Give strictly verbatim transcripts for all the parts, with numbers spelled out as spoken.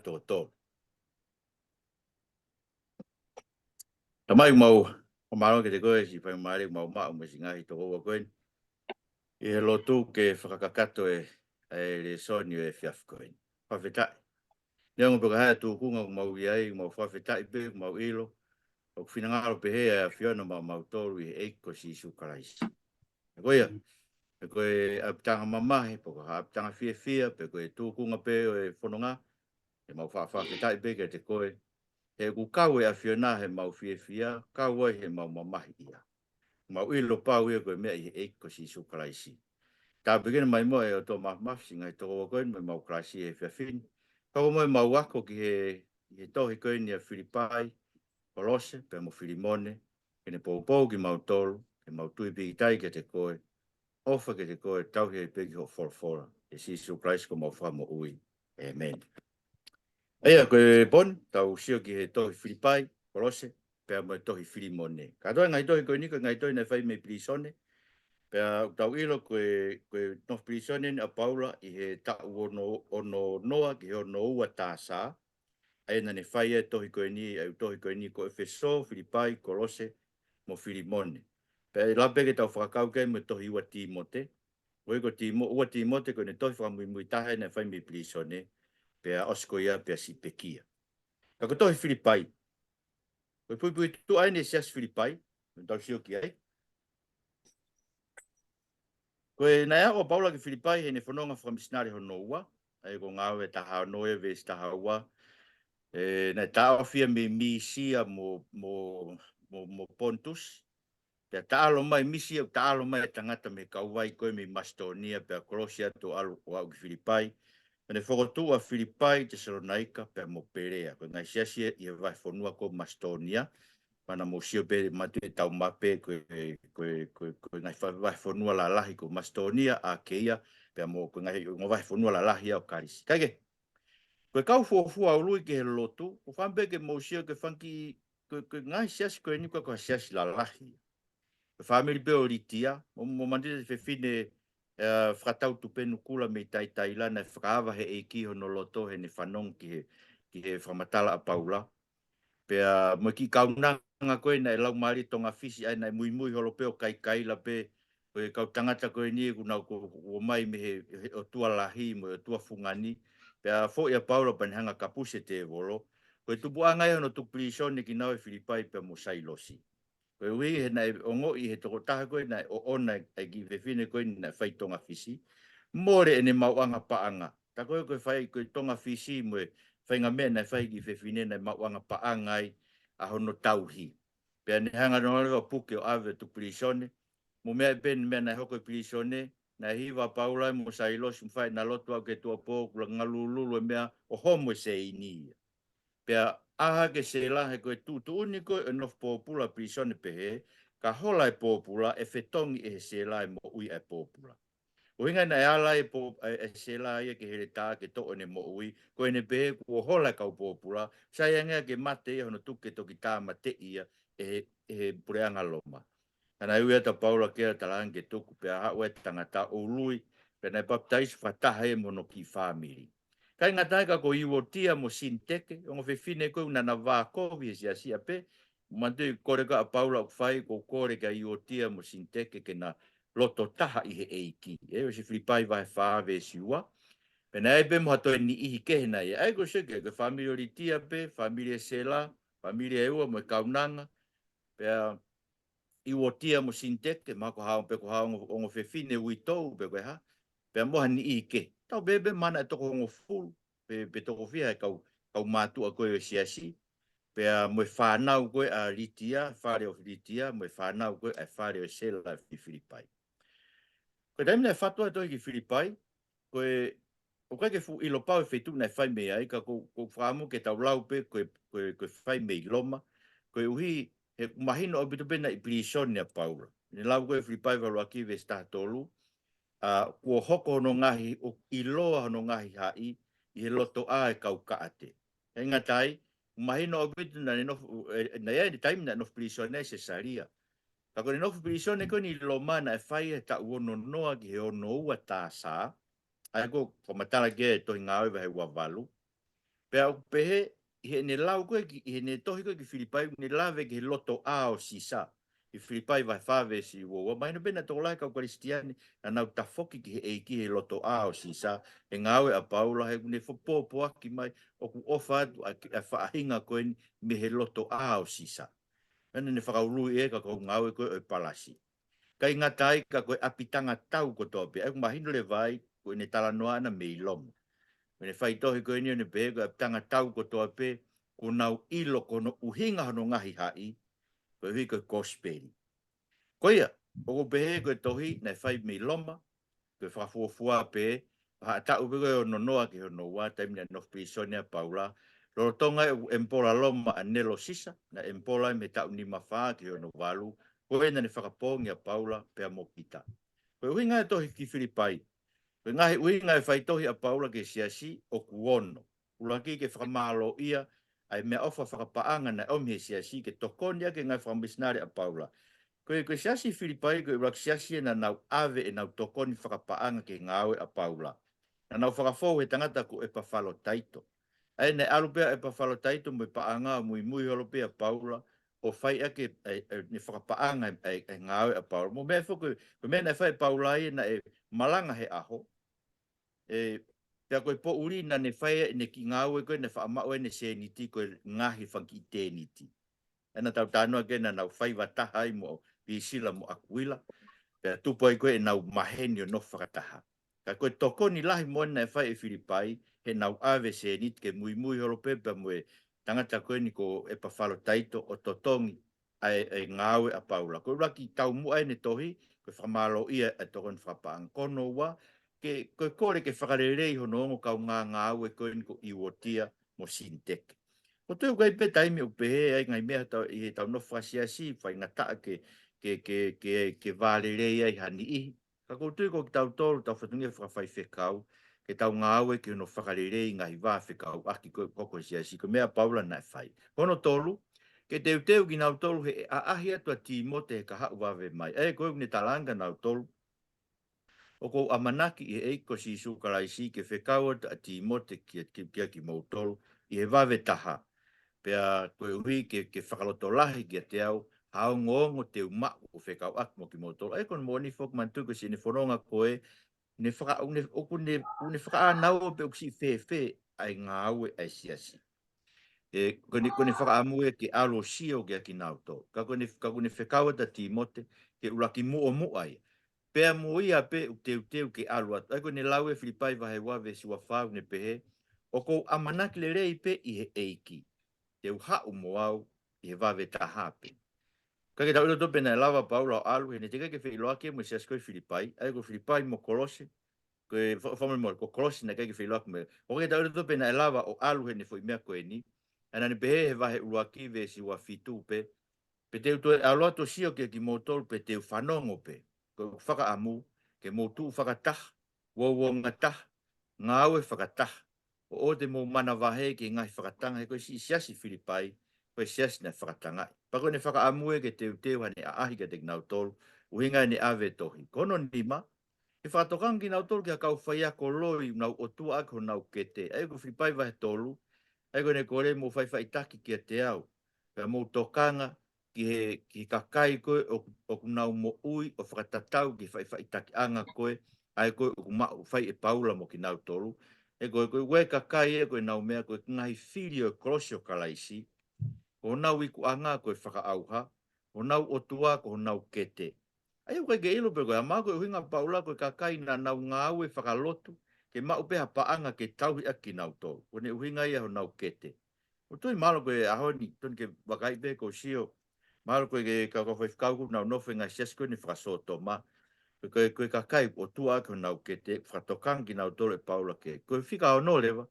toko tolu. Tamai, ʻoku mau fakamālō kiate koe siʻi faingamālie ʻoku mau maʻu mei siʻi ngaahi tokoua ko eni ʻi he lotu ke fakakakato e, e lēsoni ʻo e efiafi ko eni. Fakafetaʻi. Neongo pe ko e hā e tūkunga ʻoku mau ʻi ai, ʻoku mau fakafetaʻi pē, ʻoku mau ʻilo ʻoku finangalo pehē ʻa e ʻAfiona maʻamautolu ʻi he ʻEiki ko Sīsū Kalaisi. Ko ia, pe ko e ʻapitanga mamahi, pe ko e ʻapitanga fiefia, pe ko e tūkunga pē ʻo e fononga, ʻoku mau fakafetaʻi pē kiate koe. He ʻoku kau e ʻAfiona heʻemau fiefia, kau ai heʻemau mamahi ia. Mau ʻilo pau ia ko e meʻa ʻi he ʻEiki ko Sīsū Kalaisi. Tāpuekina mai muʻa ʻe ʻOtua Māfimafi siʻi ngaahi tokoua ko eni mo ʻemau kalasi he efiafi ni. Pea ko e mau ako ki he, ʻi he tohi ko eni ʻa Filipai, Kolose, pea mo Filimone, ke ne poupou kimautolu, ke mau tui pīkitai kiate koe, ʻofa kiate koe, tauhi ai pē ki hoʻo folofola. ʻIa Sīsū Kalaisi ko homau Fakamoʻui. ʻĒmeni. ʻA ia, ko e pō ni, tau sio ki he tohi Filipai, Kolose, pea mo e tohi Filimone. Kātoa e ngaahi tohi ko eni, ko e ngaahi tohi naʻe fai mei pilīsone. Pea ʻoku tau ʻilo ko e, ko e nofo pilīsone eni ʻa Paula ʻi he taʻu ono, ono noa ki he ono ua T S. ʻA ia naʻa ne fai e tohi ko eni, ʻa e tohi ko eni ko ʻEfesō, Filipai, Kolose, mo Filimone. Pea ʻe lava pē ke tau fakakau ki ai mo e tohi ua Tīmote. ʻOku ʻi ai ko Tīmo-, ua Tīmote ko ʻene tohi fakamuimui taha naʻe fai mei pilīsone. Pea ʻosi ko ia pea siʻi pekia. Ka ko e tohi Filipai, ko e puipuituʻa eni e siasi Filipai, ʻoku tau sio ki ai. Ko e naʻe aʻu ʻa Paula ki Filipai heʻene fononga fakamisinale hono ua, ʻa ia ko Ngāue taha ono ʻa e veesi taha ua. ʻE, naʻe taʻofi ia mei Misia mo, mo, mo, mo Pontus. Pea taʻalo mai Misia, taʻalo mai e tangata mei he kauvai ko ē mei Masitōnia, pea kolosi atu ʻo ʻalu ʻo aʻu ki Filipai. Pea ne fokotuʻu ʻa Filipai, Tesalonaika, pea mo Pelea. Ko e ngaahi siasi ʻi he vahefonua ko Masitōnia. Mana mo sio pē matu e tau mape ko e, ko e, ko e, ko e ngaahi fa-, vahefonua lalahi ko Masitōnia, ʻAkeia, pea mo ko e ngaahi, ngaahi vahefonua lalahi ʻo Kalisi. Kae kehe, ko e kau fuofua ului ki he lotu, ʻoku ou fakaʻamu pē ke mou sio ki he fanga kiʻi, ko e, ko e ngaahi siasi ko eni ko e, ko e siasi lalahi. Ko e fāmili pē ʻo Litia, mo, mo manatu ki he fefine, ʻa, fakatau tupenu kula mei Taiataila naʻe fakaava ʻe he ʻEiki hono loto heʻene fanongo ki he, ki he fakamatala ʻa Paula. Pea mo e kiʻi kaunanga ko ē naʻe laumālie tongafisi, ʻa ia naʻe muimui holo pē ʻo kaikaila pē, ko e kau tangata ko eni ʻoku nau ko, ō mai mei he, he ʻotua lahi mo e ʻotua fungani. Pea foʻi ʻa Paula pea ne hanga ʻo kapusi e tēvolo. Ko e tupuʻanga ia hono tuku pilīsone kinaua ʻe Filipai pea mo Sailosi. Koeʻuhi he naʻe ongoʻi ʻe he tokotaha ko ē naʻe ʻoʻona e kiʻi fefine ko ē naʻe fai tongafisi, mole ʻene maʻuʻanga paʻanga. Tā ko ē ko e fai ko ē tongafisi mo e faʻahinga meʻa naʻe fai ʻe he kiʻi fefine naʻe maʻuʻanga paʻanga ai ʻa hono tauhi. Pea ne hanga ʻo leva ʻo puke ʻo ʻave ʻo tuku pilīsone. Mo e meʻa pē eni, meʻa naʻe hoko ʻi pilīsone, naʻe hiva ʻa Paula mo Sailosi mo fai ʻena lotu ʻo aʻu ki he tuʻuapō, kuo ngalululu e meʻa ʻo homo e seini ia. Pea ʻā hake e sela, he ko e tuʻutuʻuni ko ē ʻo e nofo pōpula pilīsone pehē, ka hola e pōpula ʻe fetongi ʻe he sela e moʻui ʻa e pōpula. ʻUhinga naʻe ala e pō-, e, e sela ia ki he heletā ke toʻo ʻene moʻui, ko ʻene pehē kuo hola e kau pōpula, sai ange ia ke mate ia hono tuku ke toki tāmateʻi ia ʻe he, ʻe he puleʻanga Loma. Ka naʻe ui atu ʻa Paula ke talaange ke tuku, pea haʻu e tangata ʻo ului, pea naʻe papitaiso fakataha ia mo hono kiʻi fāmili. ʻIkai ngata ai ka ko Iuotia mo Sinitike, ongo fefine ko ē naʻa na vākovi he siasi ʻa pē, manatuʻi kole ko ē ʻa Paula ʻoku fai, ʻoku kole kia Iuotia mo Sinitike ke na loto taha ʻi he ʻEiki. ʻE, ʻosi Filipai vahe fā veesi ua. Pea naʻe ʻi ai pē mo ha toe niʻihi kehe naʻe ʻi ai. ʻA ia ko e sio ki he, ko e fāmili ʻo Litia pē, fāmili ʻo e sela, fāmili ʻe ua mo e kaunanga. Pea Iuotia mo Sinitike, mahalo ko ha ongo, pe ko ha ongo, ongo fefine uitou, pe ko e hā. Pea mo ha niʻihi kehe. Tau pehē pē mahalo naʻe toko hongofulu, pe, pe toko fiha e kau, kau mātuʻa ko ē ʻo e siasi. Pea mo e fānau ko ē ʻa Litia, fale ʻo Litia, mo e fānau ko ē ʻa e fale ʻo e sela ʻi Filipai. Ko e taimi naʻe fatu ai e tohi ki Filipai, ko e, ʻoku ʻikai ke fuʻu ʻilo pau e feituʻu naʻe fai mei ai, ka ʻoku, ʻoku ou fakaʻamu ke tau lau pē, ko e, ko e, ko e fai mei Loma, koeʻuhi he ʻoku mahino ʻaupito pē naʻe ʻi pilīsone ʻa Paula. Ne lau ko ē Filipai vahe ʻuluaki veesi taha tolu, ʻa, kuo hoko hono ngaahi, ʻo ʻiloa hono ngaahi haʻi ʻi he lotoʻā e kau kaʻate. ʻIkai ngata ai, mahino ʻaupito naʻa ne nofo, e, naʻe ʻi ai e taimi naʻe nofo pilīsone ai ʻi Sesalia. Ka ko ʻene nofo pilīsone ko eni ʻi Loma naʻe fai he taʻu ono noa ki he ono ua T S. ʻA ia ʻoku fakamatala ki ai e tohi Ngāue vahe ua valu. Pea ʻoku pehē, ʻi heʻene lau ko ē ki, ʻi heʻene tohi ko ē ki Filipai, ʻoku ne lave ki he lotoʻā ʻo Sisa. ʻI Filipai vahe fā veesi uo ua, mahino pē naʻe tokolahi e kau Kalisitiane naʻa nau tafoki ki he ʻEiki he lotoʻā ʻo Sisa, e ngāue ʻa Paula, he ʻoku ne fopōpoaki mai ʻoku ʻofa atu ʻa, ʻa e faʻahinga ko eni mei he lotoʻā ʻo Sisa. Pea naʻa ne fakaului ʻe ia ka ko e ngāue ko ē ʻo e palasi. ʻIkai ngata ai ka ko e ʻapitanga tau kotoa pē, ʻa ia ʻoku mahino leva ai ko ʻene talanoa ʻana mei Loma. Ko ʻene faitohi ko eni ʻo ne pehē ko e ʻapitanga tau kotoa pē, kuo nau ʻilo ko hono ʻuhinga hono ngaahi haʻi, koeʻuhi ko e kosipeli. Ko ia, ʻoku pehē ko e tohi naʻe fai mei Loma, ko e fakafuofua pē, ha taʻu pē ko ē ʻo hono noa ki hono ua, taimi naʻe nofo pilīsone ai ʻa Paula, lolotonga e ʻemipolo Loma ʻa Nelo Sisa, naʻe ʻemipolo ia mei he taʻu nima fā ki hono valu, ko ia naʻa ne fakapoongi ʻa Paula pea mo Pita. Ko e ʻuhinga e tohi ki Filipai, ko e ngaahi ʻuhinga e faitohi ʻa Paula ki he siasi ʻoku ono. ʻUluaki ke fakamālōʻia ʻa e meʻaʻofa fakapaʻanga naʻe ʻomi he siasi ke tokoni ʻaki e ngaahi fakamisinale ʻa Paula. Ko e, ko e siasi Filipai, ko e ʻuluaki siasi ia naʻa nau ʻave ʻenau tokoni fakapaʻanga ki he ngāue ʻa Paula. Naʻa nau fakafou he tangata ko ʻEpafalotaito. ʻA ia naʻe ʻalu pē ʻa ʻEpafalotaito mo e paʻanga ʻo muimui holo pē ʻa Paula, ʻo fai ʻaki e, e, e, ʻene fakapaʻanga e, e, e ngāue ʻa Paula. Mo e meʻa foki, ko e meʻa naʻe fai ʻe Paula ia naʻe malanga he ʻaho, ē, pea ko e poʻuli naʻa ne fai ai ʻene kiʻi ngāue ko ē naʻe faʻa maʻu ai ʻene sēniti ko e ngaahi fanga kiʻi tēniti. ʻA ia naʻa tau talanoa ki ai naʻa nau faiva taha ai mo Pisila mo ʻAkuila. Pea tupu ai ko ē ʻenau maheni ʻo nofo fakataha. Ka ko e tokoni lahi moʻoni naʻe fai ʻe Filipai, heʻenau ʻave sēniti ke muimui holo pē pea mo e tangata ko eni ko ʻEpafalotaito ʻo totongi ʻa e, e ngāue ʻa Paula. Ko e ʻuluaki taumuʻa ʻene tohi, ko e fakamālōʻia e tokoni fakapaʻanga. Ko hono ua, ke, ko e kole ke fakalelei hono ongo kaungā ngāue ko eni ko ʻIuotia mo Sinitike. ʻOku ou tui ʻoku ʻi ai pē taimi ʻoku pehē ai ngaahi meʻa tau, ʻi heʻetau nofo fakasiasi, faingataʻa ke, ke, ke, ke, ke vālelei ai ha niʻihi. Ka ʻoku ou tui ko kitautolu, tau fatongia fakafaifekau, ke tau ngāue ki hono fakalelei ngaahi vā fekauʻaki ko ē ʻoku hoko he siasi, ko e meʻa ʻa Paula naʻe fai. Ko hono tolu, ke teuteu kinautolu he ʻaʻahi atu ʻa Tīmote he kahaʻu vave mai. ʻA ia ko ē ʻoku ne talaange kia nautolu, ʻoku ou ʻamanaki ʻi he ʻEiki ko Sīsū Kalaisi ke fekau atu ʻa Tīmote kia, kia, kia kimoutolu ʻi he vave taha. Pea koeʻuhi ke, ke fakalotolahi kiate au ha ongoongo te u maʻu ʻo fekauʻaki mo kimoutolu. ʻA ia ko hono moʻoni foki, manatuʻi ko siʻene fononga ko ē, ne faka-, ne, ʻoku ne, ʻoku ne fakaʻānaua pe ʻoku siʻi fēfē ʻa e ngāue ʻa e siasi. ʻE, ko ʻene, ko ʻene fakaʻamu ia ke ʻalu ʻo sio kia kinautolu. Ka ko ʻene, ka ko ʻene fekau atu ʻa Tīmote, ke ʻuluaki muʻomuʻa ia. Pea mo ia pē ʻoku teuteu ke ʻalu atu. ʻA ia ko ʻene lau ʻi Filipai vahe ua veesi ua fā ʻoku ne pehē, ʻoku ou ʻamanaki lelei pē ʻi he ʻEiki, te u haʻu mo au ʻi he vave taha pē. ʻIkai ke tau ʻilo ʻe tautolu pe naʻe lava ʻa Paula ʻo ʻalu, he naʻe teʻeki ai ke feʻiloaki ia mo e siasi ko ē ʻi Filipai, ʻa ia ko Filipai mo Kolose, ko e fa-, fakamolemole, ko Kolose naʻe ʻikai ke feʻiloaki mo ia. ʻOku ʻikai ke tau ʻilo ʻe tautolu pe naʻe lava ʻo ʻalu heʻene foʻi meʻa ko eni. ʻA ia naʻa ne pehē he vahe ʻuluaki veesi ua fitu pē, pe te u toe ʻalu atu ʻo sio kia kimoutolu pe te u fanongo pē. Ko ʻeku fakaʻamu ke mou tuʻu fakataha, uouangataha, ngāue fakataha, ʻo ʻoua te mou manavahē ki he ngaahi fakatanga, he ko e siʻi siasi Filipai, ko e siasi naʻe fakatangaʻi. Pea ko ʻene fakaʻamu ia ke teuteu haʻane ʻaʻahi kiate kinautolu, ʻuhinga ʻene ʻave e tohi. Ko hono nima, ke fakatokanga kinautolu ki ha kau faiako loi ʻoku nau ʻotua ʻaki honau kete. ʻA ia ko Filipai vahe tolu, ʻa ia ko ʻene kole, mou faʻifaʻitaki kiate au, pea mou tokanga ki he, ki he kakai ko ē ʻoku, ʻoku nau moʻui ʻo fakatatau ki he faʻifaʻitakiʻanga ko ē, ʻa ia ko ē ʻoku maʻu, fai ʻe Paula mo kinautolu. He ko e, ko e ue kakai ē ko ʻenau meʻa ko e ngaahi fili ʻo e kolosi ʻo Kalaisi. Ko honau ikuʻanga ko e fakaʻauha, honau ʻotua ko honau kete. ʻA ia ʻoku ʻikai ke ʻilo pe ko e hā, mahalo ko e ʻuhinga ʻa Paula ko e kakai naʻa nau ngāue fakalotu, ke maʻu pē ha paʻanga ke tauhi ʻaki kinautolu. Ko ʻene ʻuhinga ia honau kete. ʻOku ou tui mahalo ko e ʻaho ni, tonu ke vakai pē ʻoku ou sio, mahalo ko e kau, kau faifekau ʻoku nau nofo he ngaahi siasi ko eni fakasōtoma. Ko e, ko e kakai ʻoku ʻotua ʻaki honau kete, fakatokanga kinautolu ʻe Paula ki ai. Ko e fika ono leva,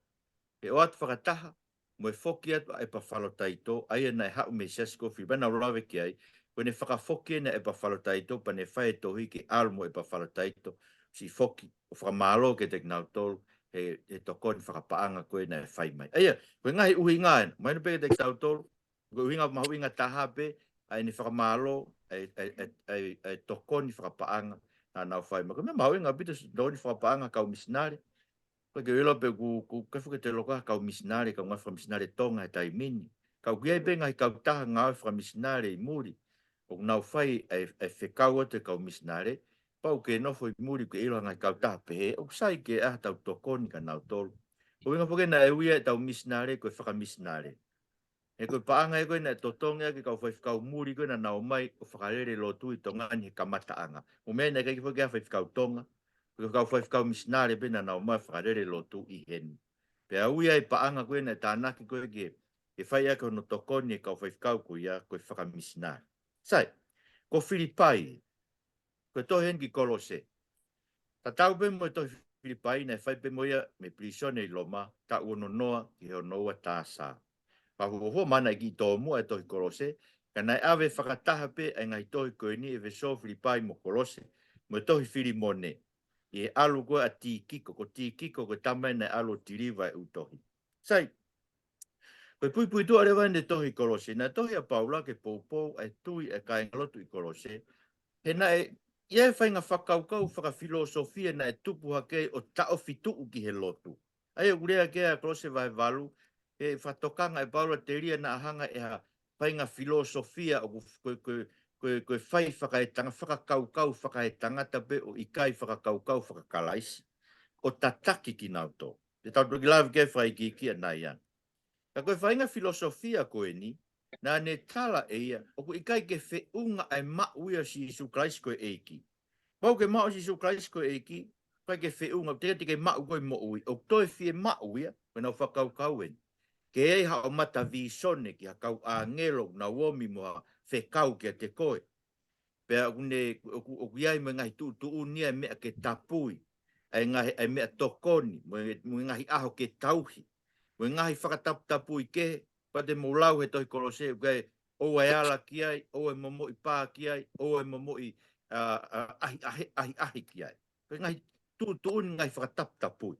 ke ʻoatu fakataha mo e foki atu ʻa ʻEpafalotaito, ʻa ia naʻe haʻu mei he siasi ko Filipai naʻa ku lave ki ai, ko ʻene fakafoki eni ʻa ʻEpafalotaito, pea ne fai e tohi ke ʻalu mo ʻEpafalotaito, siʻi foki ʻo fakamālō kiate kinautolu he, he tokoni fakapaʻanga ko ē naʻe fai mai. ʻA ia, ko e ngaahi ʻuhinga ena, mahino pē kiate kitautolu, ko e ʻuhinga mahuʻinga taha pē ʻa ʻene fakamālō ʻa e, ʻa e, ʻa e, ʻa e, ʻa e tokoni fakapaʻanga naʻa nau fai mai. Ko e meʻa mahuʻinga ʻaupito siʻi tokoni fakapaʻanga kau misinale. Ko e ke ʻilo pē ʻoku, ʻoku ʻikai fuʻu ke toe loko ai ha kau misinale, kau ngāue fakamisinale Tonga he taimi ni. Ka ʻoku ʻi ai pē ngaahi kautaha ngāue fakamisinale ʻi muli ʻoku nau fai e, e fekau atu e kau misinale, pau ke nofo ʻi muli ke ʻilo ha ngaahi kautaha pehē, ʻoku sai ke ʻai haʻatau tokoni kia nautolu. Ko e ʻuhinga foki naʻe ui ai ʻetau misinale ko e fakamisinale. He ko e paʻanga ia ko ē naʻe totongi ʻaki e kau faifekau muli ko ē naʻa nau ō mai ʻo fakalele lotu ʻi Tonga ni he kamataʻanga. Ko e meʻa naʻe ʻikai ke foki ke ʻi ai ha faifekau Tonga, ko e kau faifekau misinale pē naʻa nau ō mai ʻo fakalele lotu ʻi heni. Pea ui ai e paʻanga ko ē naʻe tānaki ko ē ke, ke fai ʻaki hono tokoni e kau faifekau ko ia ko e fakamisinale. Sai, ko Filipai, ko e tohi eni ki Kolose. Tatau pē mo e tohi Filipai naʻe fai pē mo ia mei pilīsone ʻi Loma, taʻu ono noa ki he ono ua T S. Ka fuofua mana ʻi he kiʻi tōmuʻa e tohi Kolose, ka naʻe ʻave fakataha pē ʻa e ngaahi tohi ko eni, ʻEfesō, Filipai mo Kolose, mo e tohi Filimone, ʻi he ʻalu ko ē ʻa Tīkiko, ko Tīkiko ko e tama ia naʻe ʻalu ʻo tiliva e ʻū tohi. Sai, ko e puipuituʻa leva eni e tohi Kolose, naʻe tohi ʻa Paula ke poupou ʻa e tui ʻa e kāingalotu ʻi Kolose. He naʻe ʻi ai e faʻahinga fakakaukau fakafilōsofia naʻe tupu hake ʻo taʻofi tuʻu ki he lotu. ʻA ia ʻoku lea ki ai ʻa Kolose vahe valu, he fakatokanga ʻe Paula telia naʻa hanga ʻe ha faʻahinga filōsofia ʻoku f-, ko e, ko e, ko e, ko e fai fakaetanga-, fakakaukau fakaetangata pē ʻo ʻikai fakakaukau fakakalaisi, ʻo tataki kinautolu. Te tau toki lave ki ai fakaikiiki ʻanai ange. Ka ko e faʻahinga filōsofia ko eni, naʻa ne tala ʻe ia, ʻoku ʻikai ke feʻunga ʻa e maʻu ia ʻo Sīsū Kalaisi ko e ʻEiki. Pau ke maʻu ʻa Sīsū Kalaisi ko e ʻEiki, ʻikai ke feʻunga, teʻeki ke maʻu koe moʻui, ʻoku toe fiemaʻu ia, ko ʻenau fakakaukau eni. Ke ʻi ai haʻo mata vīsone ki ha kau ʻāngelo, ʻoku nau omi mo ha fekau kiate koe. Pea ʻoku ne, ʻoku, ʻoku ʻi ai mo e ngaahi tuʻutuʻuni ʻa e meʻa ke tapui, ʻa e ngaahi, ʻa e meʻa tokoni, mo e, mo e ngaahi ʻaho ke tauhi, mo e ngaahi fakataputapui kehe, pea te mou lau he tohi Kolose, ʻoku ʻi ai, ʻoua ʻe ala ki ai, ʻoua ʻe momoʻi pā ki ai, ʻoua ʻe momoʻi, ʻa, ʻa, ʻahiʻahi, ʻahiʻahi ki ai. Ko e ngaahi tuʻutuʻuni ngaahi fakataputapui.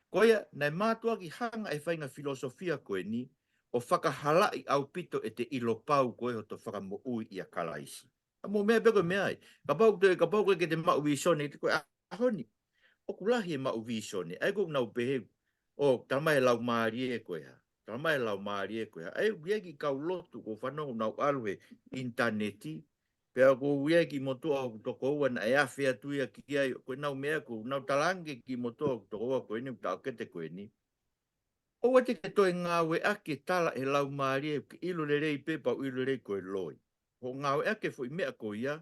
Ko ia, naʻe mātuʻaki hanga ʻe he faʻahinga filōsofia ko eni, ʻo fakahalaʻi ʻaupito ʻete ʻilo pau ko ē hoto fakamoʻui ʻia Kalaisi. ʻA mo e meʻa pē ko e meʻa ia. Kapau te, kapau ko ē ke te maʻu vīsone, ko e ʻaho ni. ʻOku lahi e maʻu vīsone. ʻA ia ʻoku nau pehē, ʻo, tala mai e laumālie ko e hā. Tala mai e laumālie ko e hā. ʻA ia ʻoku ʻi ai e kiʻi kau lotu, ʻoku ou fanongo ʻoku nau ʻalu he ʻinitaneti. Pea ʻoku ʻi ai e kiʻi motuʻa ʻoku toko ua naʻe afe atu ia ki ai, ko ʻenau meʻa ʻoku nau talaange ki he kiʻi motuʻa ʻoku toko ua ko eni, ʻoku taʻokete ko eni. ʻOua te ke toe ngāueʻaki e tala ʻe he laumālie, ke ʻilo lelei pē pea u ʻilo lelei ko e loi. Hoʻo ngāueʻaki e foʻi meʻa ko ia,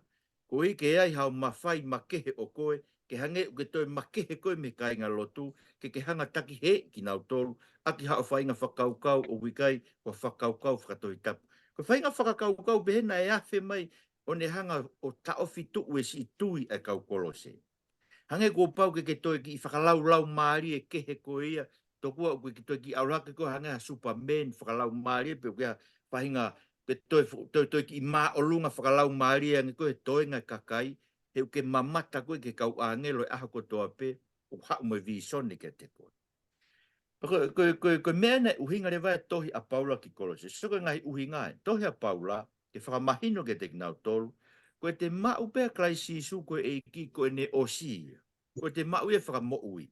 koeʻuhi ke ʻi ai haʻo mafai makehe ʻo koe, ke hangē ʻoku ke toe makehe koe mei he kāingalotu, ke ke hanga ʻo takihēʻi kinautolu, ʻaki haʻo faʻahinga fakakaukau ʻoku ʻikai ko ha fakakaukau fakatohitapu. Ko e faʻahinga fakakaukau pehē naʻe afe mai ʻo ne hanga ʻo taʻofi tuʻu e siʻi tui ʻa e kau Kolose. Hangē kuo pau ke ke toe kiʻi fakalaulaumālie kehe koe ia, tokua ʻoku ke toe kiʻi ʻalu hake koe hangē ha Superman fakalaumālie pe ʻoku ʻi ai ha faʻahinga ke toe fo-, toe, toe kiʻi māʻolunga fakalaumālie ange koe he toenga e kakai, he ʻoku ke mamata koe ki he kau ʻāngelo he ʻaho kotoa pē, ʻoku haʻu mo e vīsone kiate koe. Pea ko, ko, ko, ko e meʻa naʻe ʻuhinga leva e tohi ʻa Paula ki Kolose. So ko e ngaahi ʻuhinga e tohi ʻa Paula, ke fakamahino kiate kinautolu, ko ʻete maʻu pē ʻa Kalaisi Sīsū ko e ʻEiki ko ʻene ʻosi ia. Ko ʻete maʻu ia e fakamoʻui.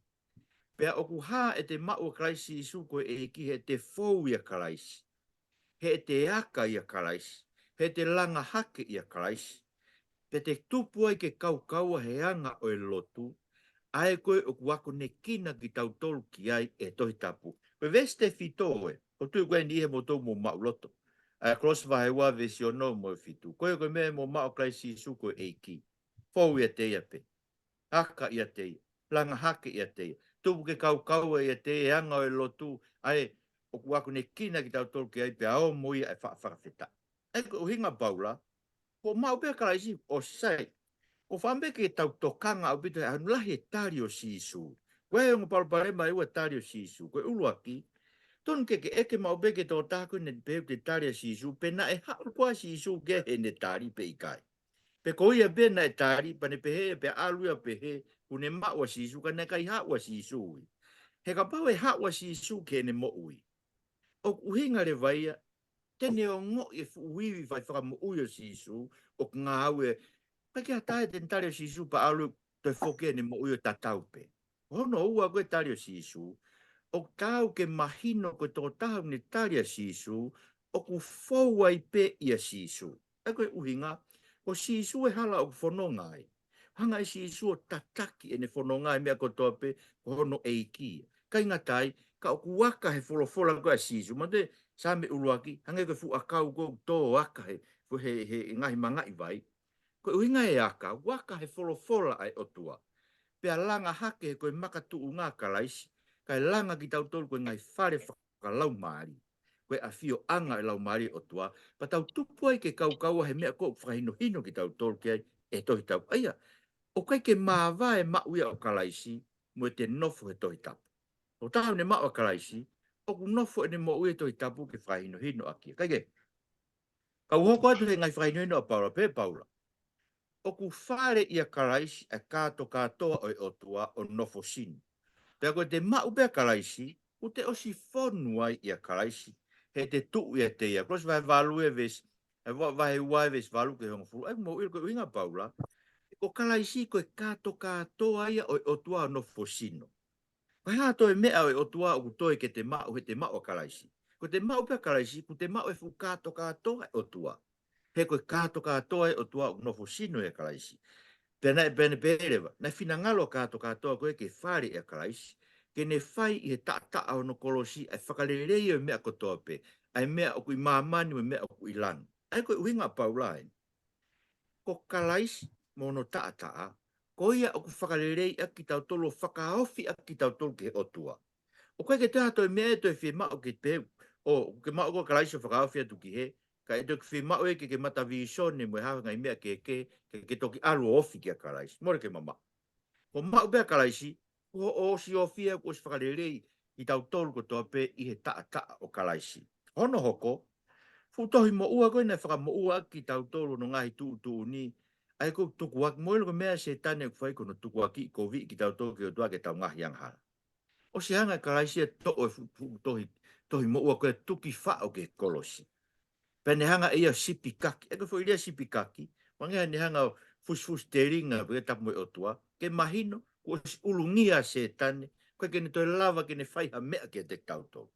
Pea ʻoku hā ʻete maʻu ʻa Kalaisi Sīsū ko e ʻEiki he ʻete fou ʻia Kalaisi. He ʻete aka ʻia Kalaisi. He ʻete langa hake ʻia Kalaisi. Pea te tupu ai ke kaukaua he anga ʻo e lotu, ʻa ē ko ē ʻoku akonekina kitautolu ki ai ʻe he Tohi Tapu. Ko e veesi tefito ē, ʻoku ou tui ko eni ʻi he moutolu mou maʻuloto. ʻA e Kolose vahe ua veesi ono mo e fitu. Ko ia ko e meʻa mou maʻu ʻa Kalaisi Sīsū ko e ʻEiki. Fou ʻiate ia pē. Aka ʻiate ia. Langa hake ʻiate ia. Tupu ke kaukaua ʻiate ia he anga ʻo e lotu, ʻa ē ʻoku akonekina kitautolu ki ai pea ō mo ia ʻa e fa-, fakafetaʻi. ʻA ia ko e ʻuhinga ʻa Paula, ko e maʻu pē ʻa Kalaisi, ʻosi sai. ʻOku ou fakaʻamu pē ke tau tokanga ʻaupito he ʻaho ni, lahi e tali ʻo Sīsū. Ko e ongo palopalema ʻe ua e tali ʻo Sīsū. Ko e ʻuluaki, tonu ke ke ʻeke maʻu pē ki he tokotaha ko ē naʻe pehē ʻoku te tali ʻa Sīsū, pe naʻe haʻu koā ʻa Sīsū ki ai heʻene tali pe ʻikai. Pe ko ia pē naʻe tali, pea ne pehē, pea ʻalu ia ʻo pehē, kuo ne maʻu ʻa Sīsū, ka naʻe ʻikai haʻu ʻa Sīsū ia. He kapau ʻe haʻu ʻa Sīsū ki heʻene moʻui, ʻoku ʻuhinga leva ia, te ne ongoʻi e fuʻu ivi fai fakamoʻui ʻo Sīsū, ʻoku ngāue, ʻikai ke ʻi ai ha taha ia te ne tali ʻa Sīsū pea ʻalu ʻo toe foki heʻene moʻui ʻo tatau pē. Ko hono ua ko e tali ʻo Sīsū, ʻoku taau ke mahino ko e tokotaha ʻoku ne tali ʻa Sīsū, ʻoku fou ai pē ʻia Sīsū. ʻA ia ko e ʻuhinga, ko Sīsū e hala ʻoku fononga ai. Hanga ʻe Sīsū ʻo tataki ʻene fononga he meʻa kotoa pē ko hono ʻEiki. ʻIkai ngata ai, ka ʻoku aka he folofola ko ē ʻa Sīsū. Manatuʻi Saame ʻuluaki, hangē ko e fuʻu ʻakau ko ē ʻoku tō ʻo aka he, he, he, he ngaahi mangaʻi vai. Ko e ʻuhinga e aka, ʻoku aka he folofola ʻa e ʻOtua. Pea langa hake he ko e makatuʻunga ʻa Kalaisi, kae langa kitautolu ko e ngaahi fale fakalaumālie. Ko e ʻafioʻanga ʻo e Laumālie ʻo e ʻOtua, pea tau tupu ai ke kaukaua he meʻa ko ē ʻoku fakahinohino kitautolu ki ai ʻe he Tohi Tapu. ʻA ia, ʻoku ʻikai ke māvae e maʻu ia ʻo Kalaisi mo ʻete nofo he Tohi Tapu. Ko e tokotaha ʻoku ne maʻu ʻa Kalaisi, ʻoku nofo ʻene moʻui he Tohi Tapu ke fakahinohino ʻaki ia. Kae kehe, kau hoko atu he ngaahi fakahinohino ʻa Paula, pehē ʻe Paula, ʻoku fale ʻia Kalaisi ʻa e kātokātoa ʻo e ʻOtua ʻo nofo sino. Pea ko ʻete maʻu pē ʻa Kalaisi, ʻoku te ʻosi fonu ai ʻia Kalaisi, he te tuʻu ʻiate ia. Kolose vahe valu e veesi, e va-, vahe ua e veesi valu ki he hongofulu. ʻA ia mou ʻilo ko e ʻuhinga ʻa Paula, ko Kalaisi ko e kātokātoa ia ʻo e ʻOtua ʻo nofo sino. Ko e hā toe meʻa ʻo e ʻOtua ʻoku toe ke te maʻu he te maʻu ʻa Kalaisi? Ko ʻete maʻu pē ʻa Kalaisi, ʻoku te maʻu e fuʻu kātokātoa ʻo e ʻOtua. He ko e kātokātoa ʻo e ʻOtua ʻoku nofo sino ʻia Kalaisi. Pea naʻe, pea naʻe pehē leva, naʻe finangalo ʻa e kātokātoa ko ē ke fale ʻia Kalaisi, ke ne fai ʻi he taʻataʻa ʻo hono kolosi ʻa e fakalelei ʻo e meʻa kotoa pē, ʻa e meʻa ʻoku ʻi māmani mo e meʻa ʻoku ʻi langi. ʻA ia ko e ʻuhinga ʻa Paula ē, ko Kalaisi mo hono taʻataʻa, ko ia ʻoku fakalelei ʻaki kitautolu, ʻo fakaofi ʻaki kitautolu ki he ʻOtua. ʻOku ʻikai ke toe ʻi ai ha toe meʻa ʻe toe fiemaʻu ke pehē, ʻo, ke maʻu ko ē ʻa Kalaisi ʻo fakaofi atu ki hē, ka ʻe toe fiemaʻu ia ke ke mamata vīsone mo e hā fua e ngaahi meʻa kehekehe, ke, ke toki ʻalu ʻo ofi kia Kalaisi. Mole ke mamaʻo. Ko e maʻu pē ʻa Kalaisi, kuo ʻosi ofi ia, kuo ʻosi fakalelei kitautolu kotoa pē ʻi he taʻataʻa ʻo Kalaisi. Hono hoko, fuʻu tohi moʻua ko ē naʻe fakamoʻua ʻaki kitautolu hono ngaahi tuʻutuʻuni, ʻa ia ko e tukuakiʻi, mou ʻilo ko e meʻa ʻa Sētane ʻoku fai ko hono tukuakiʻi koviʻi kitautolu ki he ʻOtua ki heʻetau ngaahi angahala. ʻOsi hanga ʻe Kalaisi ia ʻo toʻo e fuʻu, fuʻu tohi, tohi moʻua ko ē, tuki faʻo ki he kolosi. Pea ne hanga ʻe ia ʻo sipikaki. ʻA ia ko e foʻi lea sipikaki, hangē ne hanga ʻo fusifusi telinga pē tapu mo e ʻOtua, ke mahino kuo ʻosi ʻulungia ʻa Sētane, ʻoku ʻikai ke ne toe lava ke ne fai ha meʻa kiate kitautolu.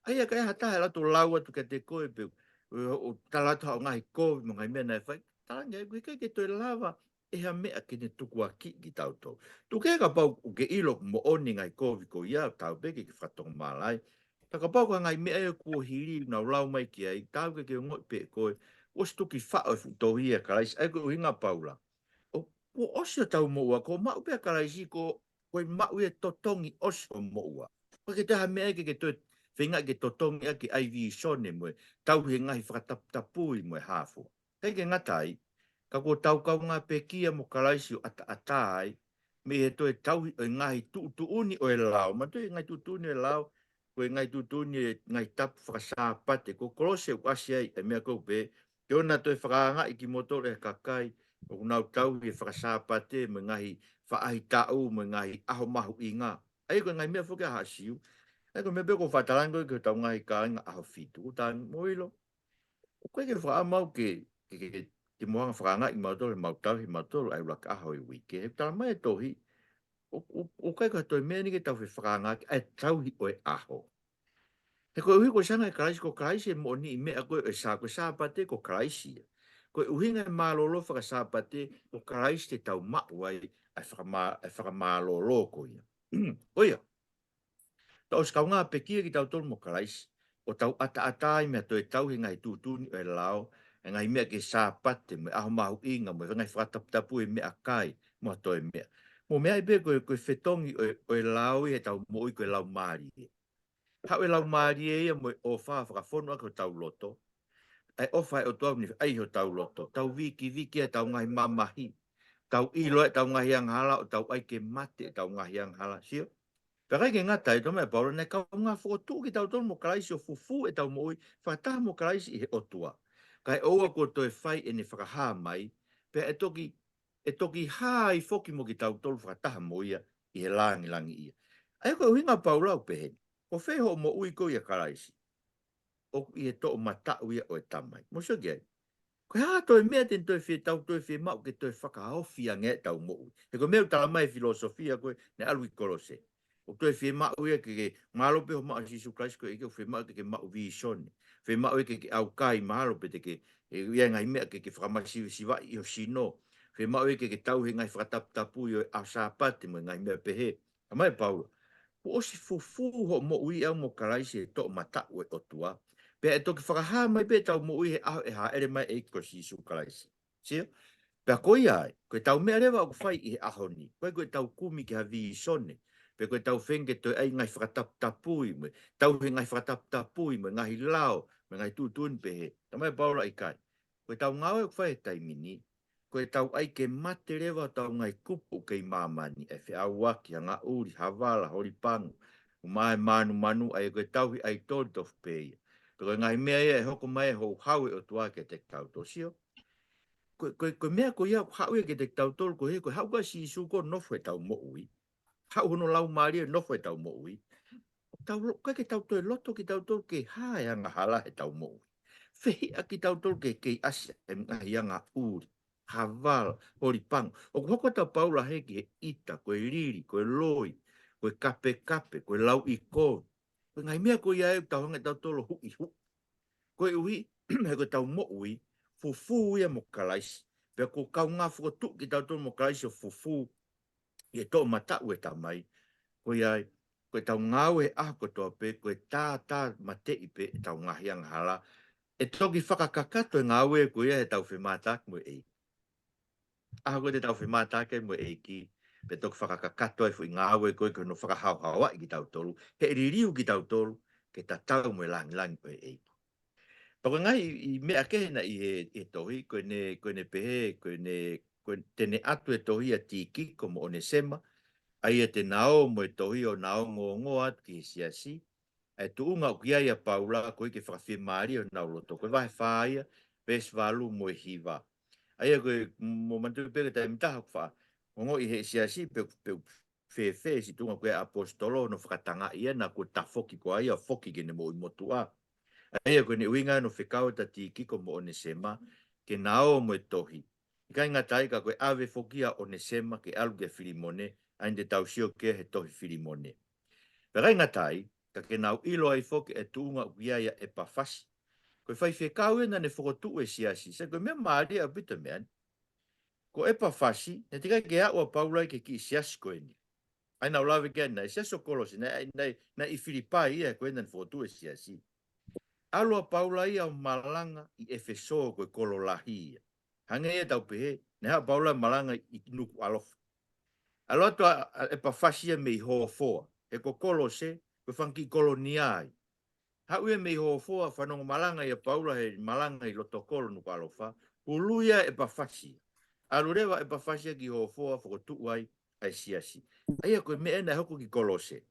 ʻA ia ka ʻi ai ha taha ʻe ʻalu atu ʻo lau atu kiate koe pe ʻo, ʻo, ʻo tala atu haʻo ngaahi kovi mo e ngaahi meʻa naʻe fai, talaange ʻoku ʻikai ke toe lava ʻe ha meʻa ke ne tukuakiʻi kitautolu. Tuku kehe kapau ʻoku ke ʻilo ʻoku moʻoni e ngaahi kovi ko ia, taau pē ke ke fakatomala ai. Ka kapau ko e ngaahi meʻa ia kuo hili, nau lau mai ki ai, taau ke ke ongoʻi pē ʻe koe, kuo ʻosi tuki faʻo e fuʻu tohi ʻa Kalaisi, ʻa ia ko e ʻuhinga ʻa Paula. ʻO, kuo ʻosi hotau moʻua, ko e maʻu pē ʻa Kalaisi, ko, ko e maʻu ia e totongi ʻosi hoʻo moʻua. ʻOku ʻikai ke toe ʻi ai ha meʻa ia ke ke toe feinga ke totongi ʻaki ʻa e vīsone mo e tauhi e ngaahi fakataputapui mo e hā fua. ʻIkai ke ngata ai, ka kuo tau kaungā pekia mo Kalaisi ʻo ʻataʻatā ai, mei he toe tauhi ʻo e ngaahi tuʻutuʻuni ʻo e lao. Manatuʻi e ngaahi tuʻutuʻuni ʻo e lao, ko e ngaahi tuʻutuʻuni ʻo e ngaahi tapu fakasāpate, ko Kolose ʻoku ʻasi ai e meʻa ko ē ʻoku pehē, ke ʻoua naʻa toe fakaangaʻi kimoutolu ʻe he kakai ʻoku nau tauhi e fakasāpate mo e ngaahi faʻahitaʻu mo e ngaahi ʻaho mahuʻinga. ʻA ia ko e ngaahi meʻa foki ʻa haʻa Siu. ʻA ia ko e meʻa pē ʻoku ou faʻa talaange ko ē ki hotau ngaahi kāinga ʻAho Fitu. ʻOku tau, mou ʻilo, ʻoku ʻikai ke fakaʻamu au ke, ke, ke, ke mou hanga ʻo fakaangaʻi kimautolu he ʻemau tauhi ʻemautolu ʻa e ʻuluaki ʻaho ʻo e uike. He ʻoku tala mai e tohi, ʻo, ʻo, ʻoku ʻikai ko ha toe meʻa eni ke tau fefakaangaʻaki ʻa e tauhi ʻo e ʻaho. He koeʻuhi kuo ʻosi hanga ʻe Kalaisi, ko Kalaisi e moʻoniʻi meʻa ko ē ʻo e Sā-, ko e Sāpate ko Kalaisi ia. Ko e ʻuhinga e mālōlō fakasāpate, ko Kalaisi te tau maʻu ai ʻa e fakamā-, ʻa e fakamālōlō ko ia. Ko ia, tau ʻosi kaungā pekia kitautolu mo Kalaisi, ʻo tau ʻataʻatā ai mei he toe tauhi e ngaahi tuʻutuʻuni ʻo e lao, e ngaahi meʻa ki he Sāpate, mo e ʻaho mahuʻinga, mo e ngaahi fakataputapui e meʻakai, mo ha toe meʻa. Mou meaʻi pē ko e, ko e fetongi ʻo e, ʻo e lao ia heʻetau moʻui ko e laumālie. Haʻu e laumālie ia mo e ʻofa fakafonu ʻaki hotau loto. ʻA e ʻofa ʻa e ʻOtua ʻoku ne ʻi ai hotau loto. Tau vikiviki ai ʻetau ngaahi mamahi. Tau ʻilo ai ʻetau ngaahi angahala, ʻo tau ʻai ke mate ʻetau ngaahi angahala. Sio? Pea ʻikai ke ngata ai, tala mai ʻe Paula, naʻe kaungā fokotuʻu kitautolu mo Kalaisi ʻo fufū ʻetau moʻui fakataha mo Kalaisi ʻi he ʻOtua. Kae ʻoua kuo toe fai ʻene fakahā mai, pea ʻe toki, ʻe toki hā ai foki mo kitautolu fakataha mo ia ʻi he langilangiʻia. ʻA ia ko e ʻuhinga ʻa Paula ʻoku pehē ni, ko fē hoʻo moʻui ko ē ʻia Kalaisi? ʻOku ʻi he toʻomataʻu ia ʻo e Tamai. Mou sio ki ai. Ko e hā toe meʻa te ne toe fie tau, toe fiemaʻu ke toe fakahaofi ange ʻetau moʻui. He ko e meʻa ʻoku tala mai e filōsofia ko ē naʻe ʻalu ki Kolose. ʻOku toe fiemaʻu ia ke, ke mālō pē hoʻo maʻu ʻa Sīsū Kalaisi ko e ʻEiki, ʻoku fiemaʻu ke ke maʻu vīsone. Fiemaʻu ia ke ke ʻaukai mahalo pē te ke, ʻe, ʻi ai e ngaahi meʻa ke, ke fakamasivesivaʻi ʻi ho sino. Fiemaʻu ia ke, ke tauhi e ngaahi fakataputapui ʻo e ʻaho Sāpate mo e ngaahi meʻa pehē. Tala mai ʻe Paula, kuo ʻosi fufū hoʻo moʻui ʻau mo Kalaisi he toʻomataʻu ʻo e ʻOtua. Pea ʻe toki fakahā mai pē ʻetau moʻui he ʻaho ʻe hāʻele mai e ʻEiki ko Sīsū Kalaisi. Sio? Pea ko ia ai, ko ʻetau meʻa leva ʻoku fai ʻi he ʻaho ni. Ko e, ko ʻetau kumi ki ha vīsone. Pe ko ʻetau feinga ke toe ʻai e ngaahi fakataputapui mo e, tauhi e ngaahi fakataputapui mo e ngaahi lao, mo e ngaahi tuʻutuʻuni pehē. Tala mai ʻe Paula ʻikai. Ko ʻetau ngāue ʻoku fai he taimi ni, ko ʻetau ʻai ke mate leva hotau ngaahi kupu ʻoku kei māmani, ʻa e feʻauaki, angaʻuli, havala, holipango, ʻumaʻā e mānumanu, ʻa ia ko e tauhi ʻaitoli tofu pē ia. Pea ko e ngaahi meʻa ia ʻe hoko mai ʻi he houhau ʻa e ʻOtua kiate kitautolu, sio? Ko, ko, ko e meʻa ko ia ʻoku haʻu ia kiate kitautolu ko ē, ko e haʻu ʻa Sīsū ʻo nofo heʻetau moʻui. Haʻu hono Laumālie ʻo nofo heʻetau moʻui. Tau lo-, ʻikai ke tau toe loto kitautolu ke hā e angahala heʻetau moʻui. Fehiʻa kitautolu ke kei ʻasi e ngaahi angaʻuli, havala, holipango. ʻOku hoko atu ʻa Paula heni ki he ʻita, ko e lili, ko e loi, ko e kapekape, ko e lauʻikovi. Ko e ngaahi meʻa ko ia ʻoku tau hanga ʻe tautolu ʻo huʻihuʻi. Koeʻuhi, he ko ʻetau moʻui, fufū ia mo Kalaisi. Pea kuo kaungā fokotuʻu kitautolu mo Kalaisi ʻo fufū ʻi he toʻomataʻu ʻo e Tamai. Ko ia ai, ko ʻetau ngāue he ʻaho kotoa pē, ko e tātāmateʻi pē ʻetau ngaahi angahala. ʻE toki fakakakato e ngāue ko ia heʻetau femātaaki mo e ʻEiki. ʻAho ko ē te tau femātaaki ai mo e ʻEiki, pea toki fakakakato ai e foʻi ngāue ko ē ko hono fakahaohaoaʻi kitautolu, he ʻe liliu kitautolu ke tatau mo e langilangi ʻo e ʻEiki. Pea ko e ngaahi meʻa kehe naʻe ʻi he, he tohi, ko ʻene, ko ʻene pehē, ko ʻene, ko ʻene, te ne ʻatu e tohi ʻa Tīkiko mo ʻOnesema, ʻa ia te na ō mo e tohi ʻo na ongoongoa atu ki he siasi, ʻa e tuʻunga ʻoku ʻi ai ʻa Paula koeʻuhi ke fakafiemālie honau loto. Ko e vahe fā ia, veesi valu mo e hiva. ʻA ia ko e, mou manatuʻi pē ko e taimi ʻe taha ʻoku faʻa ongoʻi ʻe he siasi pe, pe fēfē siʻi tuʻunga ko ē ʻa e ʻaposetolo hono fakatangaʻi ia naʻa kuo tafoki koā ia ʻo foki ki heʻene moʻui motuʻa. ʻA ia ko ʻene ʻuhinga hono fekau atu ʻa Tīkiko mo ʻOnesema ke na ō mo e tohi. ʻIkai ngata ai ka ko e ʻave foki ʻa ʻOnesema ke ʻalu kia Filimone, ʻa ia te tau sio ki ai he tohi Filimone. Pea ʻikai ngata ai, ka ke nau ʻilo ai foki e tuʻunga ʻoku ʻi ai ʻa ʻEpafasi. Ko e faifekau ē naʻa ne fokotuʻu e siasi, sai ko e meʻa mālie ʻaupito e meʻa ni. Ko ʻEpafasi, naʻe teʻeki ai ke aʻu ʻa Paula ia ki he kiʻi siasi ko eni. ʻA ia naʻa ku lave ki ai ʻanenai, siasi ʻo Kolose, naʻe, naʻe, naʻe ʻi Filipai ia ko ē naʻa ne fokotuʻu e siasi. ʻAlu ʻa Paula ia ʻo malanga ʻi ʻEfesō ko e kolo lahi ia. Hangē ia ʻetau pehē, naʻe haʻu ʻa Paula ʻo malanga ʻi Nukuʻalofa. ʻAlu atu ʻa, ʻa ʻEpafasi ia mei Hofoa, he ko Kolose, ko e fanga kiʻi kolonia ia. Haʻu ia mei Hofoa, fanongo malanga ʻia Paula he malanga ʻi loto kolo Nukuʻalofa, ului ʻa ʻEpafasi. ʻAlu leva ʻa ʻEpafasi ia ki Hofoa, fokotuʻu ai ʻa e siasi. ʻA ia ko e meʻa ē naʻe hoko ki Kolose.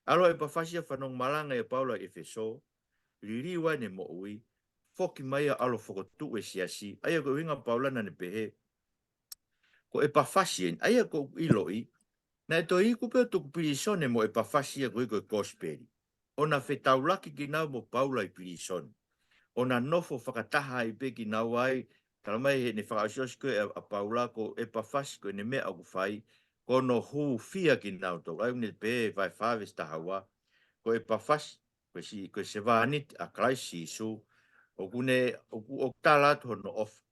ʻAlu ʻa ʻEpafasi ia fanongo malanga ʻia Paula ʻi ʻEfesō, liliu ai ʻene moʻui, foki mai ia ʻo ʻalu ʻo fokotuʻu e siasi. ʻA ia ko e ʻuhinga ʻa Paula naʻa ne pehē, ko ʻEpafasi eni, ʻa ia ʻoku ou ʻiloʻi, naʻe toe iku pē ʻo tuku pilīsone mo ʻEpafasi ia koeʻuhi ko e kosipeli. ʻO na fetaulaki kinaua mo Paula ʻi pilīsone. ʻO na nofo fakataha ai pē kinaua ai, tala mai heʻene fakaʻosiʻosi ko ē ʻa, ʻa Paula ko ʻEpafasi ko ʻene meʻa ʻoku fai, ko hono hūfia kinautolu. ʻA ia ʻoku ne pehē he vahe fā veesi taha ua, ko ʻEpafasi, ko e si-, ko e sevāniti ʻa Kalaisi Sīsū, ʻoku ne, ʻoku, ʻoku tala atu hono ʻofa.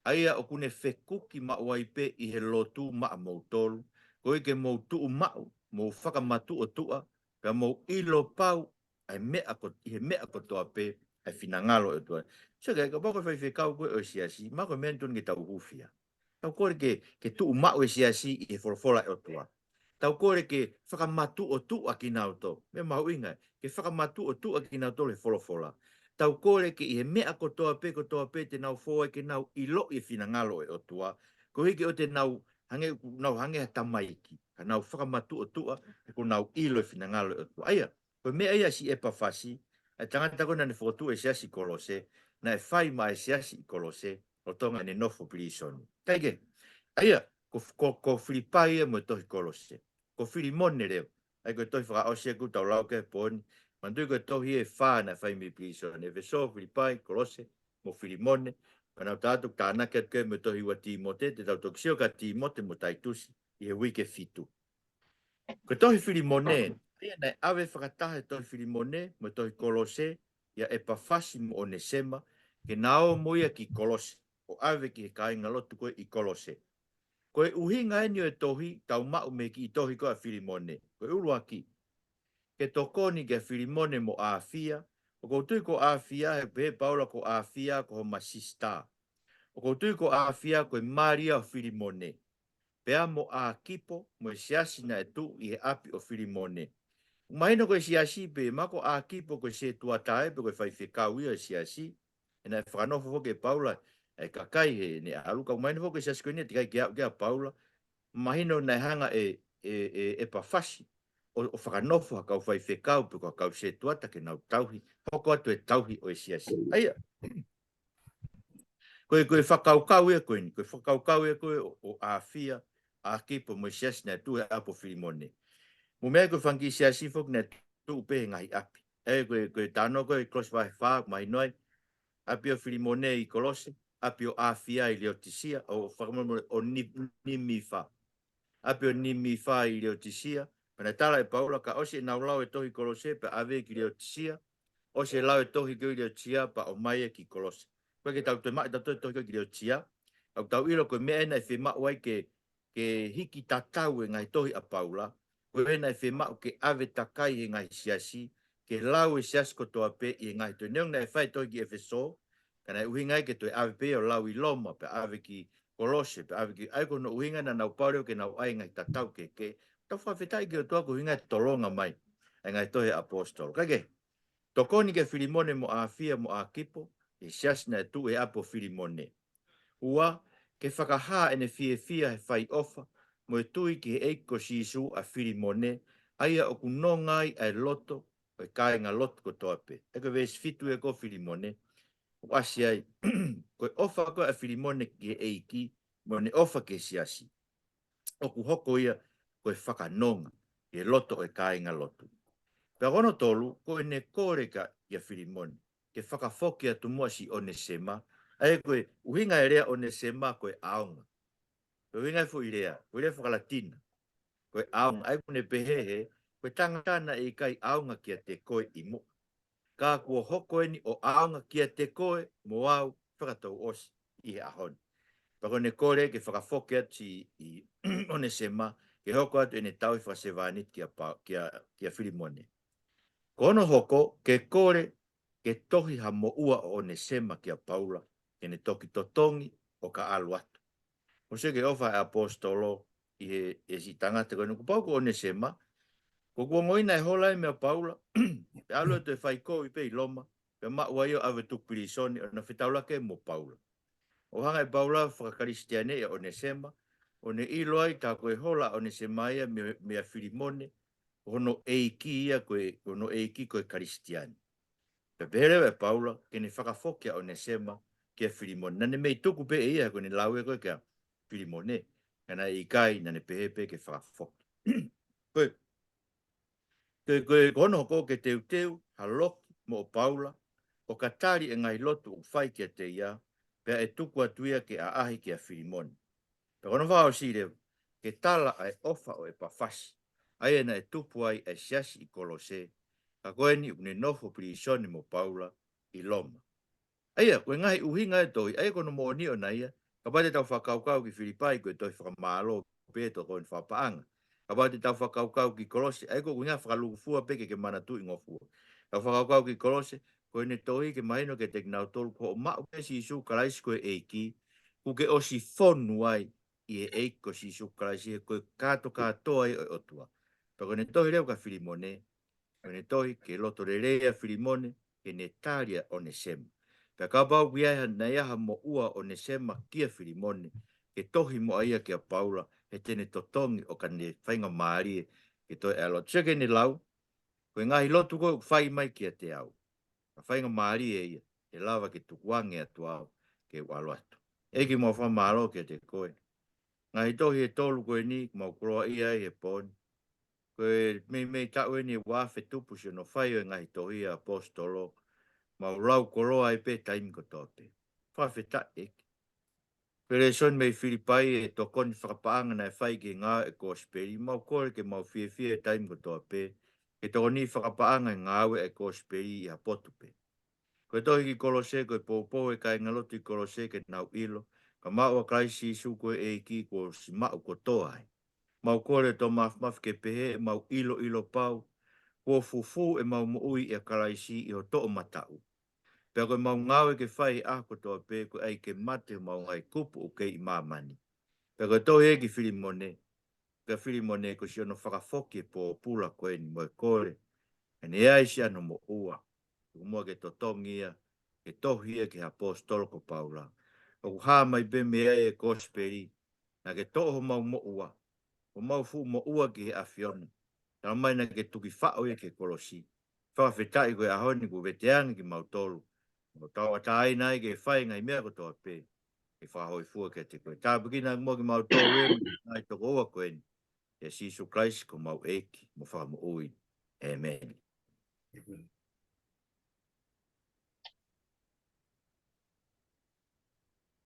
ʻA ia ʻoku ne fekuki maʻu ai pē ʻi he lotu maʻamoutolu, koeʻuhi ke mou tuʻu maʻu, mou fakamatuʻotuʻa, pea mou ʻilo pau, ʻa e meʻa ko-, ʻi he meʻa kotoa pē, ʻa e finangalo ʻo e ʻOtua. Sio ki ai, kapau ko e faifekau koe ʻo e siasi, mahalo ko e meʻa eni totonu ke tau hūfia. Tau kole ke, ke tuʻu maʻu e siasi ʻi he folofola ʻa e ʻOtua. Tau kole ke fakamatuʻotuʻa kinautolu. Meʻa mahuʻinga, ke fakamatuʻotuʻa kinautolu he folofola. Tau kole ke ʻi he meʻa kotoa pē, kotoa pē te nau fou ai ke nau ʻiloʻi e finangalo ʻo e ʻOtua. Koeʻuhi ke ʻoua te nau hangē, nau hangē ha tamaiki. Ka nau fakamatuʻotuʻa, he kuo nau ʻilo e finangalo ʻo e ʻOtua. ʻA ia, ko e meʻa ia siʻi ʻEpafasi, ʻa e tangata ko ē naʻa ne fokotuʻu e siasi Kolose, naʻe fai maʻa e siasi ʻi Kolose, lolotonga ʻene nofo pilīsone. Kae kehe, ʻa ia, ko, ko, ko Filipai ia mo e tohi Kolose. Ko Filimone leva. ʻA ia ko e tohi fakaʻosi ē ʻoku tau lau ki ai he pō ni. Manatuʻi ko e tohi ʻe fā naʻe fai mei pilīsone. ʻEfesō, Filipai, Kolose, mo Filimone. Pea naʻa tau tānaki atu ki he tohi ua Tīmote, te tau toki sio kia Tīmote mo Taitusi ʻi he uike fitu. Ko e tohi Filimone, ia naʻe ʻave fakataha e tohi Filimone mo e tohi Kolose ʻia ʻEpafasi mo ʻOnesema, ke na ō mo ia ki Kolose, ʻo ʻave ki he kāingalotu ko ē ʻi Kolose. Ko e ʻuhinga eni ʻo e tohi, tau maʻu mei he kiʻi tohi ko ē ʻa Filimone. Ko e ʻuluaki, ke tokoni kia Filimone mo ʻAfia. ʻOku ou tui ko ʻAfia, he pehē ʻe Paula ko ʻAfia ko homa sisitā. ʻOku ou tui ko ʻAfia ko e mali ia ʻo Filimone. Pea mo ʻAkipo, mo e siasi naʻe tuʻu ʻi he ʻapi ʻo Filimone. Mahino ko e siasi pē, mahalo ko ʻAkipo ko e setuata ia pe ko e faifekau ia ʻo e siasi. He naʻe fakanofo foki ʻe Paula e kakai heʻene ʻalu, ka mahino foki ko e siasi ko eni teʻeki ai ke aʻu ki ai ʻa Paula. Mahino naʻe hanga ʻe, ʻe, ʻe, ʻEpafasi ʻo, ʻo fakanofo ha kau faifekau pe ko ha kau setuata ke nau tauhi, hoko atu e tauhi ʻo e siasi. ʻA ia, ko e, ko e fakakaukau ia ko eni, ko e fakakaukau ia ko ē ʻo, ʻo ʻAfia, ʻAkipo mo e siasi naʻe tuʻu he ʻapi ʻo Filimone. Mo e meʻa ko e fanga kiʻi siasi foki naʻe tuʻu pē he ngaahi ʻapi. ʻE, ko e, ko e talanoa ko ē ʻi Kolose vahe fā, mahino ai, ʻapi ʻo Filimone ʻi Kolose, ʻapi ʻo ʻAfia ʻi Leotisia, ʻo fakamolemole ʻo Ni-, Nimifa. ʻApi ʻo Nimifa ʻi Leotisia, pea naʻe tala ʻe Paula ka ʻosi ʻenau lau e tohi Kolose pea ʻave ki Leotisia, ʻosi e lau e tohi ko ē ʻi Leotisia pea ʻomai ia ki Kolose. Ko e ke tau toe maʻu ʻe tautolu e tohi ko ē ki Leotisia, ʻoku tau ʻilo ko e meʻa ena ʻe fiemaʻu ai ke, ke hiki tatau e ngaahi tohi ʻa Paula, ko ena ʻe fiemaʻu ke ʻave takai he ngaahi siasi, ke lau e siasi kotoa pē ʻi he ngaahi tohi. Neongo naʻe fai e tohi ki ʻEfesō, ka naʻe ʻuhinga ia ke toe ʻave pē ia ʻo lau ʻi Loma, pea ʻave ki Kolose, pea ʻave ki, ʻa ia ko hono ʻuhinga naʻa nau pau leva ke nau ʻai e ngaahi tatau kehekehe. Tau fakafetaʻi ki he ʻOtua ko e ʻuhinga e tolonga mai ʻa e ngaahi tohi ʻa e ʻaposetolo. Kae kehe, tokoni kia Filimone mo ʻAfia mo ʻAkipo, ʻi he siasi naʻe tuʻu he ʻapi ʻo Filimone. Ua, ke fakahā ʻene fiefia he fai ʻofa mo e tui ki he ʻEiki ko Sīsū ʻa Filimone, ʻa ia ʻoku nonga ai ʻa e loto ʻo e kāingalotu kotoa pē. ʻA ia ko e veesi fitu ē ko Filimone, ʻoku ʻasi ai, ko e ʻofa ko ē ʻa Filimone ki he ʻEiki, mo ʻene ʻofa ki he siasi, ʻoku hoko ia ko e fakanonga ki he loto ʻo e kāingalotu. Pea ko hono tolu, ko ʻene kole kia, kia Filimone ke fakafoki atu muʻa siʻi ʻOnesema, ʻa ia ko e ʻuhinga e lea ʻOnesema ko e ʻaonga. Ko e ʻuhinga e foʻi lea, ko e lea faka-Latina, ko e ʻaonga, ʻa ia ʻoku ne pehē he, ko e tangata naʻe ʻikai ʻaonga kiate koe ʻi muʻa, ka kuo hoko eni ʻo ʻaonga kiate koe mo au fakatouʻosi ʻi he ʻaho ni. Pea ko ʻene kole ke fakafoki atu siʻi ʻOnesema, ke hoko atu ʻene tauhi fakasevāniti kia Pa-, kia, kia Filimone. Ko hono hoko, ke kole ke tohi ha moʻua ʻo ʻOnesema kia Paula, ke ne toki totongi ʻo ka ʻalu atu. ʻOsi e ke ʻofa e ʻaposetolo ʻi he, e siʻi tangata ko eni, kuo pau ko ʻOnesema, ko ʻeku ongoʻi naʻe hola ia meia Paula, pea ʻalu atu ʻo fai kovi pē ʻi Loma, pea maʻu ai ʻo ʻave tuku pilīsone ʻo na fetaulaki mo Paula. ʻO hanga ʻe Paula ʻo fakakalisitianeʻi ʻa ʻOnesema, ʻo ne ʻilo ai tā ko e hola ʻa ʻOnesema ia mei, meia Filimone, ko hono ʻeiki ia ko e, ko hono ʻeiki ko e Kalisitiane. Pea pehē leva ʻe Paula ke ne fakafoki ʻa ʻOnesema kia Filimone. Naʻa ne mei tuku pē ʻe ia ko ʻene lau ē ko ē kia Filimone, ka naʻe ʻikai, naʻa ne pehē pē ke fakafoki. Ko e, ko e, ko e, ko hono hoko ke teuteu ha loki moʻo Paula, ʻo ka tali e ngaahi lotu ʻoku fai kiate ia, pea ʻe tuku atu ia ke ʻaʻahi kia Filimone. Pea ko hono fakaʻosi leva, ke tala ʻa e ʻofa ʻo ʻEpafasi, ʻa ia naʻe tupu ai ʻa e siasi ʻi Kolose, ka ko eni ʻoku ne nofo pilīsone mo Paula ʻi Loma. ʻA ia, ko e ngaahi ʻuhinga e tohi, ʻa ia ko hono moʻoni ʻona ia, kapau te tau fakakaukau ki Filipai ko e tohi fakamālō pē, tokoni fakapaʻanga. Kapau te tau fakakaukau ki Kolose, ʻa ia ko e ʻuhinga fakalūkufua pē ke ke manatuʻi ngofua. Tau fakakaukau ki Kolose, ko ʻene tohi ke mahino kiate kinautolu ko hoʻo maʻu pē Sīsū Kalaisi ko e ʻEiki, kuo ke ʻosi fonu ai ʻi he ʻEiki ko Sīsū Kalaisi, he ko e kātokātoa ia ʻo e ʻOtua. Pea ko ʻene tohi leva kia Filimone, ko ʻene tohi ke loto lelei ʻa Filimone ke ne tali ʻa ʻOnesema. Pea kapau ʻoku ʻi ai ha, naʻe ʻi ai ha moʻua ʻa ʻOnesema kia Filimone, ke tohi muʻa ia kia Paula, he te ne totongi ʻo ka ne faingamālie ke toe ʻalu atu. Sio ki heʻene lau, ko e ngaahi lotu ko ē ʻoku fai mai kiate au, ka faingamālie ia, ʻe lava ke tukuange atu au ke u ʻalu atu. ʻEiki, mau fakamālō kiate koe. Ngaahi tohi ʻe tolu ko eni, mau koloaʻia ai he pō ni. Ko e meimei taʻu eni ʻe uaafe tupu siʻono fai ʻo e ngaahi tohi ʻa e ʻaposetolo, mau lau koloa ai pē taimi kotoa pē. Fakafetaʻi ʻEiki. Ko e lēsoni mei Filipai, ʻa e tokoni fakapaʻanga naʻe fai ki he ngāue ʻa e kosipeli. Mau kole ke mau fiefia he taimi kotoa pē ke tokoni fakapaʻanga he ngāue ʻa e kosipeli ʻi ha potu pē. Ko e tohi ki Kolose, ko e poupou ʻa e kāingalotu ʻi Kolose ke nau ʻilo ka maʻu ʻa Kalaisi Sīsū ko e ʻEiki, kuo ʻosi maʻu kotoa ai. Mau kole ʻe Tō Mafimafi ke pehē ʻemau ʻiloʻilo pau kuo fufū ʻemau moʻui ʻia Kalaisi ʻi ho toʻomataʻu. Pea ko ʻemau ngāue ke fai he ʻaho kotoa pē, ko e ʻai ke mate homau ngaahi kupu ʻoku kei ʻi māmani. Pea ko e tohi ē ki Filimone, kia Filimone, ko siʻono fakafoki e pōpula ko eni mo e kole ʻene ʻi ai siʻano moʻua. Tuku muʻa ke totongi ia, ke tohi ia ki he ʻaposetolo ko Paula. ʻOku hā mai pē mei ai e kosipeli, naʻa ke toʻo homau moʻua, homau fuʻu moʻua ki he ʻAfiona. Talamai naʻa ke tuki faʻo ia ki he kolosi. Fakafetaʻi ko e ʻaho ni kuo veteange kimautolu, mo tauʻatāina ai ke fai e ngaahi meʻa kotoa pē ke fakahōifua kiate koe. Tāpuekina muʻa kimautolu ē, mo e ngaahi tokoua ko eni, ʻia Sīsū Kalaisi ko homau ʻEiki mo Fakamoʻui. ʻĒmeni.